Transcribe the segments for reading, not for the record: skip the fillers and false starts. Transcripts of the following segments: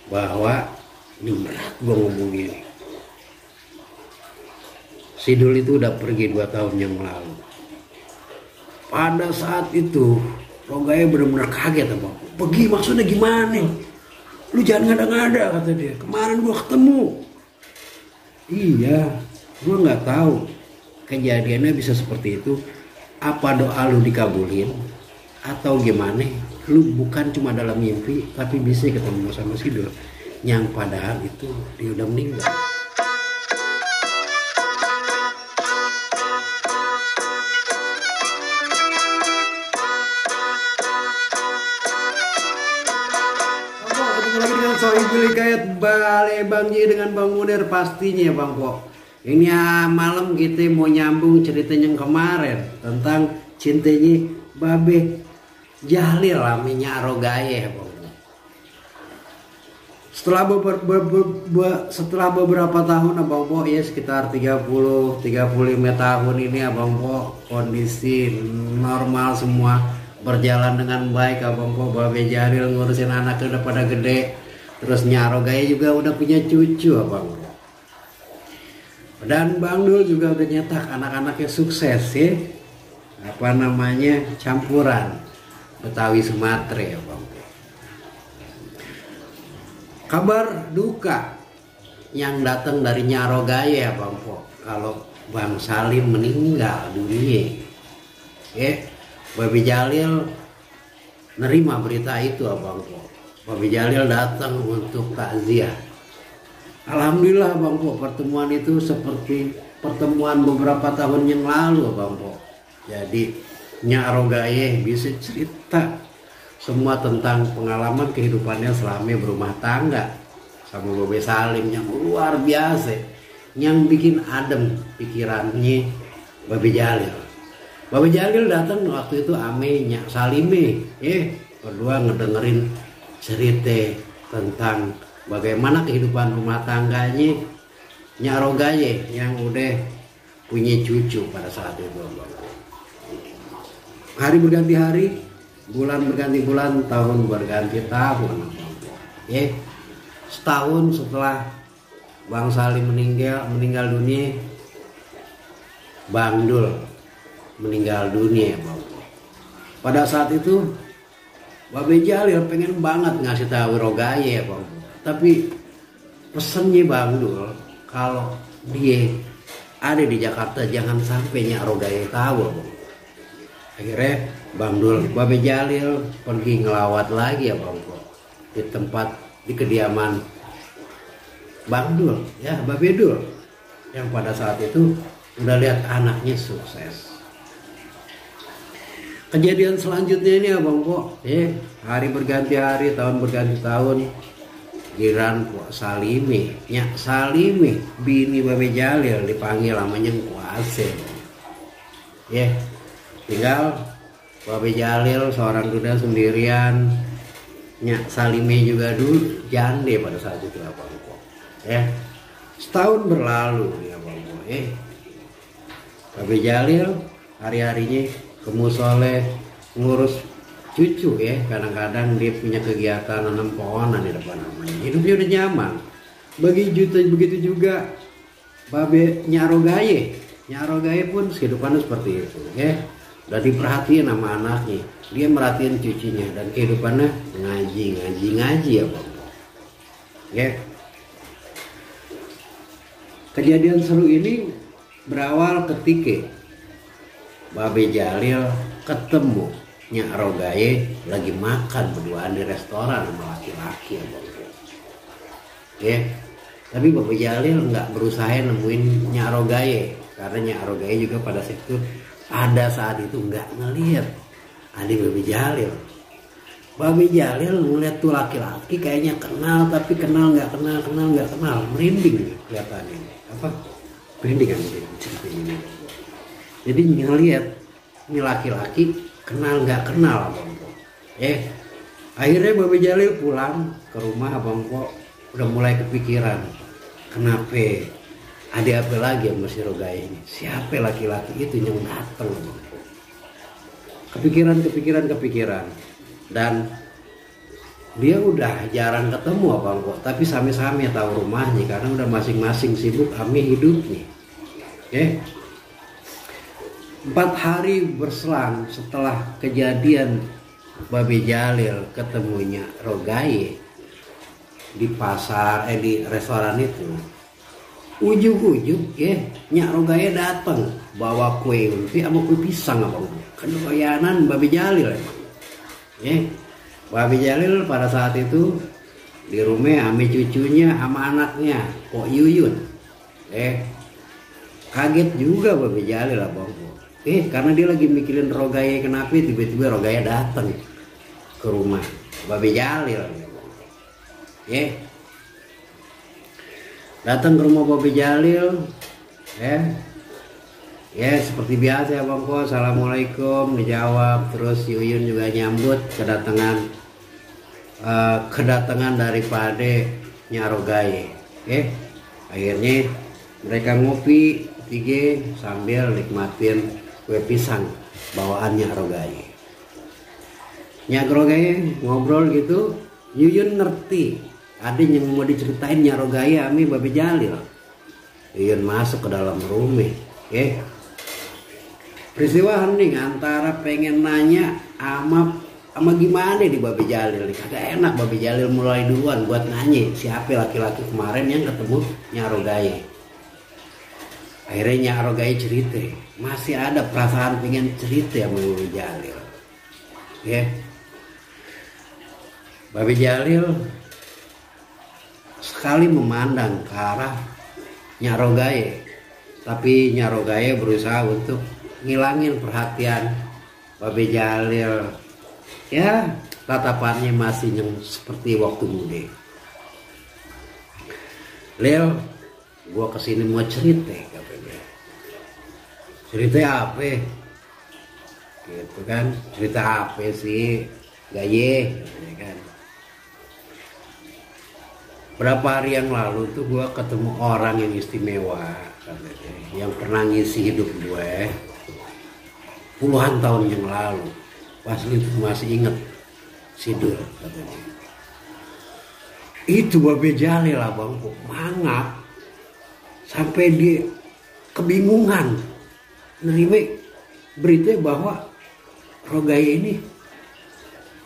bahwa ini berat gue ngomong gini. Sidul itu udah pergi 2 tahun yang lalu. Pada saat itu Rogaya benar-benar kaget apa? Pergi maksudnya gimana? Lu jangan ngada-ngada kata dia. Kemarin gua ketemu. Iya, gua nggak tahu kejadiannya bisa seperti itu. Apa doa lu dikabulin atau gimana? Lu bukan cuma dalam mimpi, tapi bisa ketemu sama Sidul. Yang padahal itu dia udah meninggal. Lagi dengan Sohibul Hikayat Bale Bang Ji dengan Bang Munir pastinya ya Bang Po. Ini malam kita mau nyambung ceritanya yang kemarin tentang cintanya Babe Jalil namanya Rogaya ya Bang. Setelah beberapa tahun Abang Po ya sekitar 30-35 tahun ini Abang Po kondisi normal semua berjalan dengan baik Abang Po. Babe Jalil ngurusin anaknya udah pada gede, terus Rogaya juga udah punya cucu Abang Po. Dan Bang Dul juga udah nyetak anak-anaknya sukses ya, apa namanya, campuran Betawi Sumatera ya Bang Po. Kabar duka yang datang dari Rogaya ya Bang Po, kalau Bang Salim meninggal dunia ya. Babe Jalil nerima berita itu Abang Po. Babe Jalil datang untuk takziah. Alhamdulillah Abang Po, pertemuan itu seperti pertemuan beberapa tahun yang lalu Abang Po. Jadi Nyak Rogaya bisa cerita semua tentang pengalaman kehidupannya selama berumah tangga sama Babe Salim yang luar biasa, yang bikin adem pikirannya Babe Jalil. Babe Jalil datang waktu itu ame Nyak Salime, berdua ngedengerin cerita tentang bagaimana kehidupan rumah tangganya Nyak Rogaya yang udah punya cucu pada saat itu. Hari berganti hari, bulan berganti bulan, tahun berganti tahun. Setahun setelah Bang Salim meninggal dunia, Bang Dul meninggal dunia Bang. Pada saat itu Babe Jalil pengen banget ngasih tahu Rogaya Bang. Tapi pesennya Bang Dul kalau dia ada di Jakarta jangan sampai Nyak Rogaya tahu Bang. Akhirnya Bang Dul, Babe Jalil pergi ngelawat lagi ya Bang di tempat di kediaman Bang Dul ya, Babe Dul yang pada saat itu udah lihat anaknya sukses. Kejadian selanjutnya ini Abang Po, hari berganti hari, tahun berganti tahun, giran Pok Salime, Nyak Salime, bini Babe Jalil dipanggil namanya kuase. Tinggal Babe Jalil seorang duda sendirian, Nyak Salime juga dulu jande pada saat itu Abang Po. Setahun berlalu ya Abang Po. Babe Jalil hari-harinya ke musoleh ngurus cucu ya, kadang-kadang dia punya kegiatan nanam pohonan di depan namanya. Hidupnya udah nyaman. Begitu juga Babe Nyak Rogaya. Nyak Rogaya pun kehidupannya seperti itu ya. Udah diperhatiin sama anaknya, dia merhatiin cucunya dan kehidupannya ngaji ya Bang. Kejadian seru ini berawal ketika Babe Jalil ketemu Nyak Rogaya lagi makan berduaan di restoran sama laki-laki ya. Tapi Babe Jalil nggak berusaha nemuin Nyak Rogaya karena Nyak Rogaya juga pada saat itu nggak ngelihat ada Babe Jalil. Babe Jalil ngeliat tuh laki-laki kayaknya kenal tapi kenal nggak kenal, merinding kelihatannya. Merinding kan cerita ini. Jadi ngelihat ini laki-laki kenal nggak kenal Abang Po. Akhirnya Babe Jalil pulang ke rumah Abang Po udah mulai kepikiran, kenapa ada apa lagi sama si Rogaya ini? Siapa laki-laki itu yang datang Abang Po? Kepikiran dan dia udah jarang ketemu abang kok, tapi sami-sami tahu rumahnya karena udah masing-masing sibuk ame hidupnya. 4 hari berselang setelah kejadian Babe Jalil ketemunya Rogaye di pasar di restoran itu, ujung-ujung Nyak Rogaye datang bawa kue unti sama kue pisang abang, kan bayanan Babe Jalil Babe Jalil pada saat itu di rumah ame cucunya sama anaknya kok Yuyun. Kaget juga Babe Jalil abang, karena dia lagi mikirin Rogaye kenapa tiba-tiba Rogaye datang ke rumah Babe Jalil. Datang ke rumah Babe Jalil, seperti biasa ya bang ko, assalamualaikum dijawab, terus Yuyun juga nyambut kedatangan daripada Nyak Rogaye. Akhirnya mereka ngopi sambil nikmatin kue pisang bawaannya Rogaye. Nyak Rogaye ngobrol gitu, Yuyun ngerti ada yang mau diceritain Nyak Rogaye ame Babe Jalil. Yuyun masuk ke dalam rumah. Peristiwa hening antara pengen nanya sama gimana di Babe Jalil. Kagak enak Babe Jalil mulai duluan buat nanya siapa laki-laki kemarin yang ketemu Nyak Rogaye. Akhirnya Nyak Rogaye cerita, masih ada perasaan pengen cerita sama Babe Jalil. Babe Jalil sekali memandang ke arah Nyak Rogaye, tapi Nyak Rogaye berusaha untuk ngilangin perhatian Babe Jalil. Tatapannya masih yang seperti waktu muda. Lil, gua kesini mau cerita, katanya. Cerita apa? Gitu kan? Cerita apa sih? Gaye, kan? Berapa hari yang lalu tuh gue ketemu orang yang istimewa, katanya, yang pernah ngisi hidup gue puluhan tahun yang lalu. Pas itu masih inget Sidul, katanya. Itu Babe Jalil abang kok mangap sampai dia kebingungan nerima berita bahwa Rogaye ini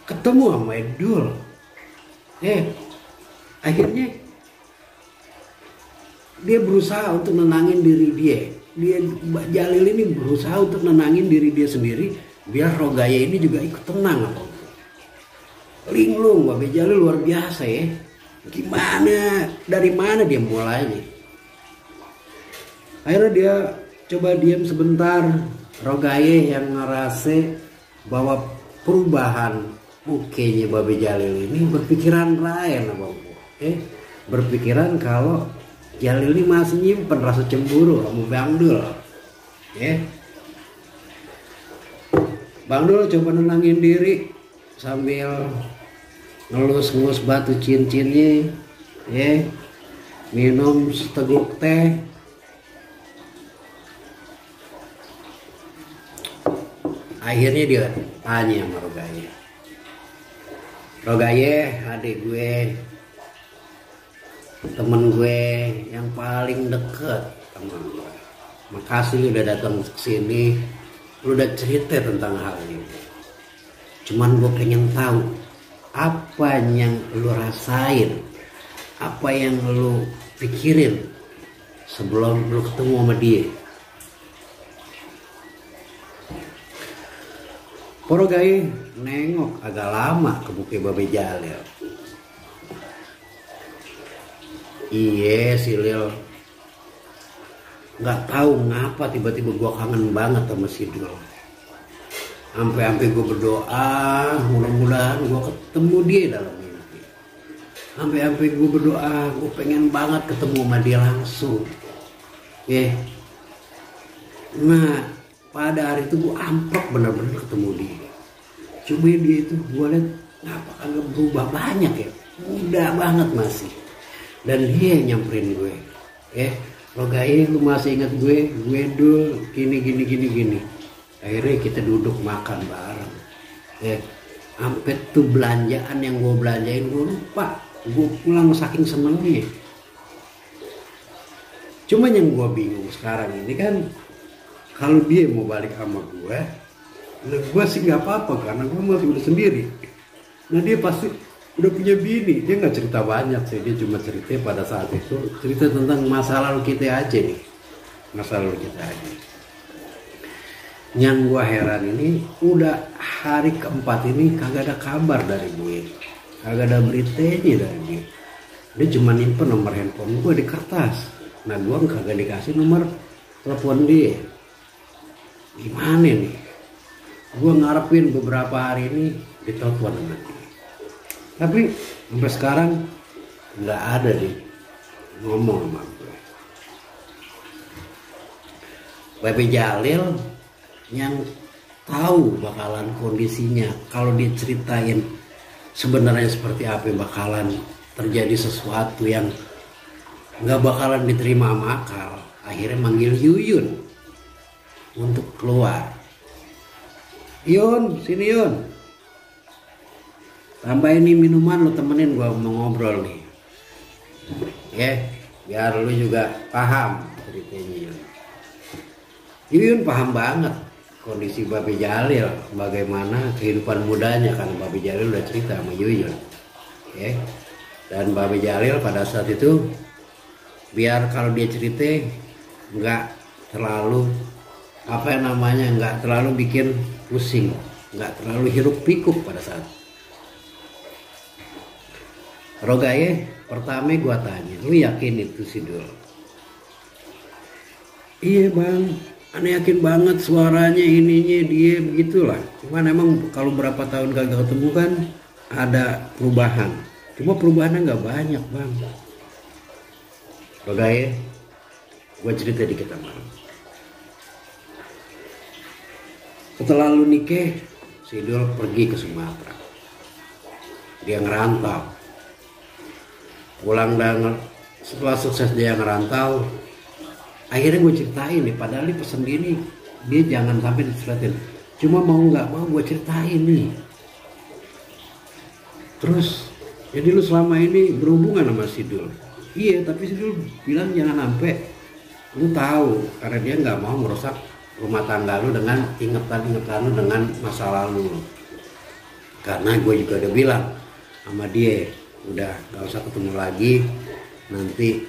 ketemu sama Edul. Akhirnya dia berusaha untuk nenangin diri dia. Jalil ini berusaha untuk nenangin diri dia sendiri biar Rogaye ini juga ikut tenang. Linglung Babe Jalil luar biasa ya. Gimana, dari mana dia mulainya? Akhirnya dia coba diam sebentar. Rogaye yang ngerasa bahwa perubahan mukanya Babe Jalil ini berpikiran lain abang. Berpikiran kalau Jalil ini masih nyimpen rasa cemburu sama Bang Dul. Bang Dul coba nenangin diri sambil ngelus-ngelus batu cincinnya, minum seteguk teh. Akhirnya dia tanya sama Rogaye, Rogaye adik gue, temen gue yang paling deket sama gue, makasih lu udah datang ke sini, lu udah cerita tentang hal ini. Cuman gue pengen tahu apa yang lu rasain, apa yang lu pikirin sebelum lu ketemu sama dia. Rogaye nengok agak lama ke muka Babe Jalil. Iya si Lil, nggak tahu ngapa tiba-tiba gue kangen banget sama si Dul. Sampai gue berdoa mudah-mudahan gue ketemu dia dalam mimpi. Sampai gue berdoa gue pengen banget ketemu sama dia langsung. Nah pada hari itu gue amplop bener-bener ketemu dia. Cuma dia itu gue liat ngapa kagak berubah banyak ya, muda banget masih. Dan dia yang nyamperin gue, Rogaye lu masih ingat gue gini. Akhirnya kita duduk makan bareng. Sampai tuh belanjaan yang gue belanjain gue lupa. Gue pulang saking senengnya. Cuma yang gue bingung sekarang ini kan, kalau dia mau balik sama gue sih nggak apa-apa karena gue masih udah sendiri. Nah dia pasti udah punya bini. Dia nggak cerita banyak sih, dia cuma cerita pada saat itu cerita tentang masa lalu kita aja nih, masa lalu kita aja. Yang gue heran ini udah hari keempat ini kagak ada kabar dari gue, kagak ada beritanya dari dia. Dia cuma nyimpen nomor handphone gue di kertas. Nah gue kagak dikasih nomor telepon dia. Gimana nih? Gue ngarepin beberapa hari ini ditelepon sama dia. Tapi sampai sekarang nggak ada nih ngomong sama gue. Babe Jalil yang tahu bakalan kondisinya, kalau dia ceritain sebenarnya seperti apa, bakalan terjadi sesuatu yang nggak bakalan diterima sama akal. Akhirnya manggil Yuyun untuk keluar. Yun, sini Yun, tambahin nih minuman, lu temenin gua mau ngobrol nih, ya, biar lu juga paham ceritanya. Yun paham banget kondisi Babe Jalil, bagaimana kehidupan mudanya, karena Babe Jalil udah cerita sama Yuyun, ya. Dan Babe Jalil pada saat itu biar kalau dia cerita nggak terlalu nggak terlalu bikin pusing, nggak terlalu hiruk pikuk pada saat. Rogaye pertama gua tanya, lu yakin itu Sidul? Iya bang, aneh yakin banget suaranya ininya dia begitulah. Cuman emang kalau berapa tahun kagak ketemu kan ada perubahan. Cuma perubahannya nggak banyak bang. Rogaye, gue cerita dikit sama lu. Setelah lu nikah, Sidul pergi ke Sumatera. Dia ngerantau. Pulang dan setelah sukses dia ngerantau, akhirnya gue ceritain nih, padahal ini pesen gini dia jangan sampai diceritain, cuma mau nggak mau gue ceritain nih. Terus jadi lu selama ini berhubungan sama Sidul? Iya, tapi Sidul bilang jangan sampai lu tahu, karena dia nggak mau merusak rumah tangga lu dengan ingetan lu dengan masa lalu. Karena gue juga udah bilang sama dia, udah nggak usah ketemu lagi, nanti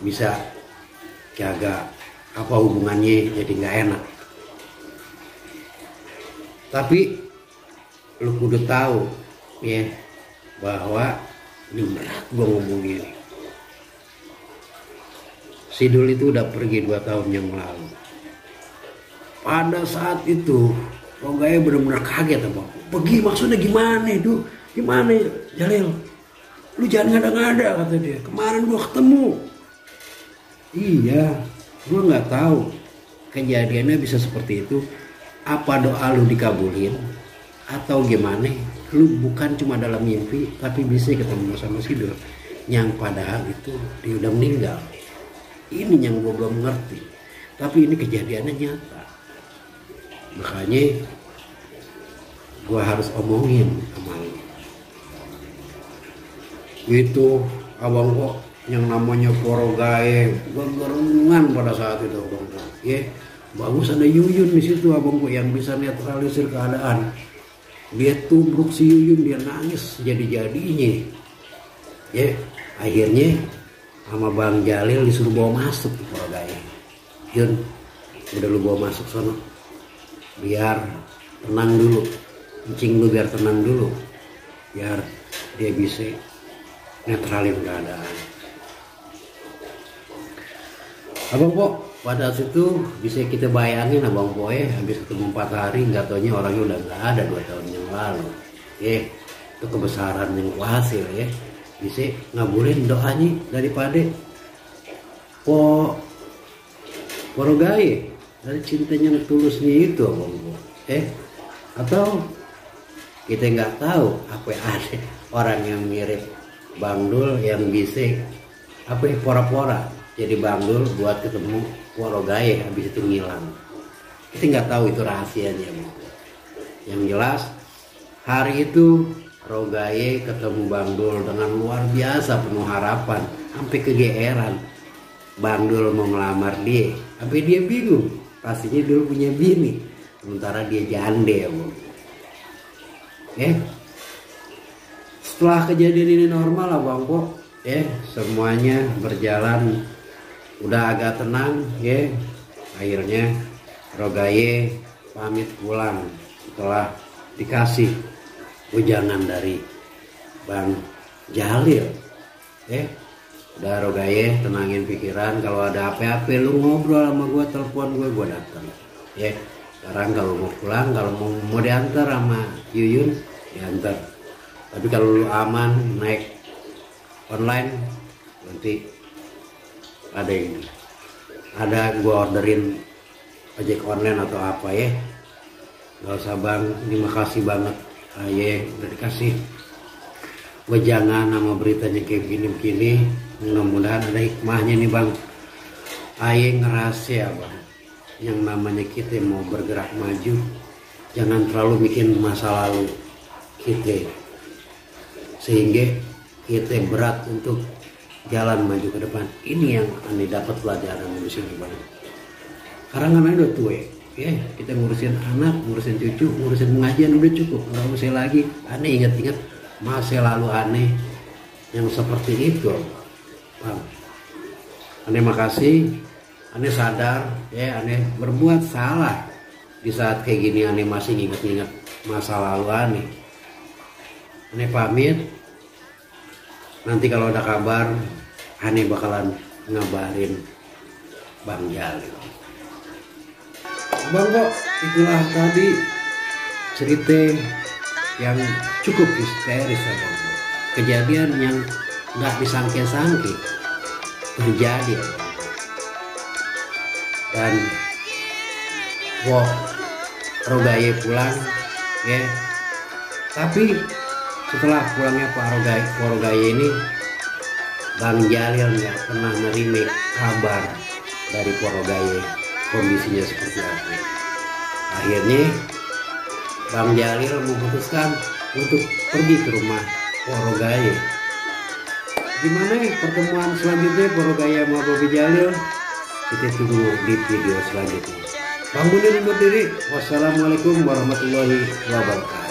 bisa jaga apa hubungannya jadi nggak enak. Tapi lu kudu tahu ya bahwa ini berat gue ngomong gini. Sidul itu udah pergi 2 tahun yang lalu. Pada saat itu Rogaye benar-benar kaget apa? Pergi maksudnya gimana itu? Gimana Jalil? Lu jangan ngada-ngada kata dia. Kemarin gua ketemu. Iya, gua nggak tahu kejadiannya bisa seperti itu. Apa doa lu dikabulin atau gimana? Lu bukan cuma dalam mimpi, tapi bisa ketemu sama Sidul yang padahal itu dia udah meninggal. Ini yang gua belum ngerti. Tapi ini kejadiannya nyata. Makanya gua harus omongin sama lu. Itu abang kok yang namanya Rogaye bergerengan pada saat itu abang kok. Ya, bagus ada Yuyun di situ abang kok yang bisa netralisir keadaan. Dia tubruk si Yuyun, dia nangis jadi-jadinya. Ya, akhirnya sama Bang Jalil disuruh bawa masuk ke Rogaye. Yun, udah lu bawa masuk sana. Biar tenang dulu. Kencing lu biar tenang dulu. Biar dia bisa netralin keadaan. Abang Pok pada situ bisa kita bayangin abang Pok ya, habis ketemu 4 hari nggak taunya orangnya udah nggak ada 2 tahun yang lalu. Itu kebesaran yang hasil ya. Bisa ngabulin doanya daripada Rogaye dari cintanya yang tulusnya itu abang Pok. Atau kita nggak tahu apa yang ada orang yang mirip Bang Dul yang bisa pora-pora jadi Bang Dul buat ketemu Rogaye habis itu ngilang. Kita nggak tahu itu rahasianya. Yang jelas Hari itu Rogaye ketemu Bang Dul dengan luar biasa penuh harapan, sampai kegeeran. Bang Dul mau ngelamar dia, sampai dia bingung. Pastinya dulu punya bini, sementara dia jande ya Bang. Setelah kejadian ini normal lah Bang Po, semuanya berjalan udah agak tenang ya. Akhirnya Rogaye pamit pulang setelah dikasih ujangan dari Bang Jalil. Udah Rogaye tenangin pikiran, kalau ada apa-apa lu ngobrol sama gue, telepon gue datang. Sekarang kalau mau pulang, kalau mau diantar sama Yuyun diantar. Tapi kalau lu aman naik online, nanti ada gue orderin ojek online atau apa ya. Gak usah Bang, terima kasih banget. Udah dikasih wejangan sama beritanya kayak begini-begini. Mudah-mudahan ada hikmahnya nih Bang. Ngerasa ya Bang, yang namanya kita mau bergerak maju, jangan terlalu bikin masa lalu kita, sehingga kita berat untuk jalan maju ke depan. Ini yang aneh dapat pelajaran di sini Bang. Karena namanya udah tua kita ngurusin anak, ngurusin cucu, ngurusin pengajian udah cukup, nggak usah lagi aneh ingat-ingat masa lalu aneh yang seperti itu Bang. Aneh makasih, aneh sadar aneh berbuat salah. Di saat kayak gini aneh masih ingat-ingat masa lalu aneh. Aneh pamit. Nanti kalau ada kabar aneh bakalan ngabarin Bang Jalil. Bang kok itulah tadi cerita yang cukup histeris ya Bang. Kejadian yang nggak disangka-sangka terjadi ya Bang. Dan Rogaye pulang tapi setelah pulangnya Pak Rogaye ini, Bang Jalil nggak pernah nerima kabar dari Pak Rogaye kondisinya seperti apa. Akhirnya Bang Jalil memutuskan untuk pergi ke rumah Pak Rogaye. Gimana nih pertemuan selanjutnya Pak Rogaye sama Bobi Jalil? Kita tunggu di video selanjutnya. Bang Munir undur diri. Wassalamualaikum warahmatullahi wabarakatuh.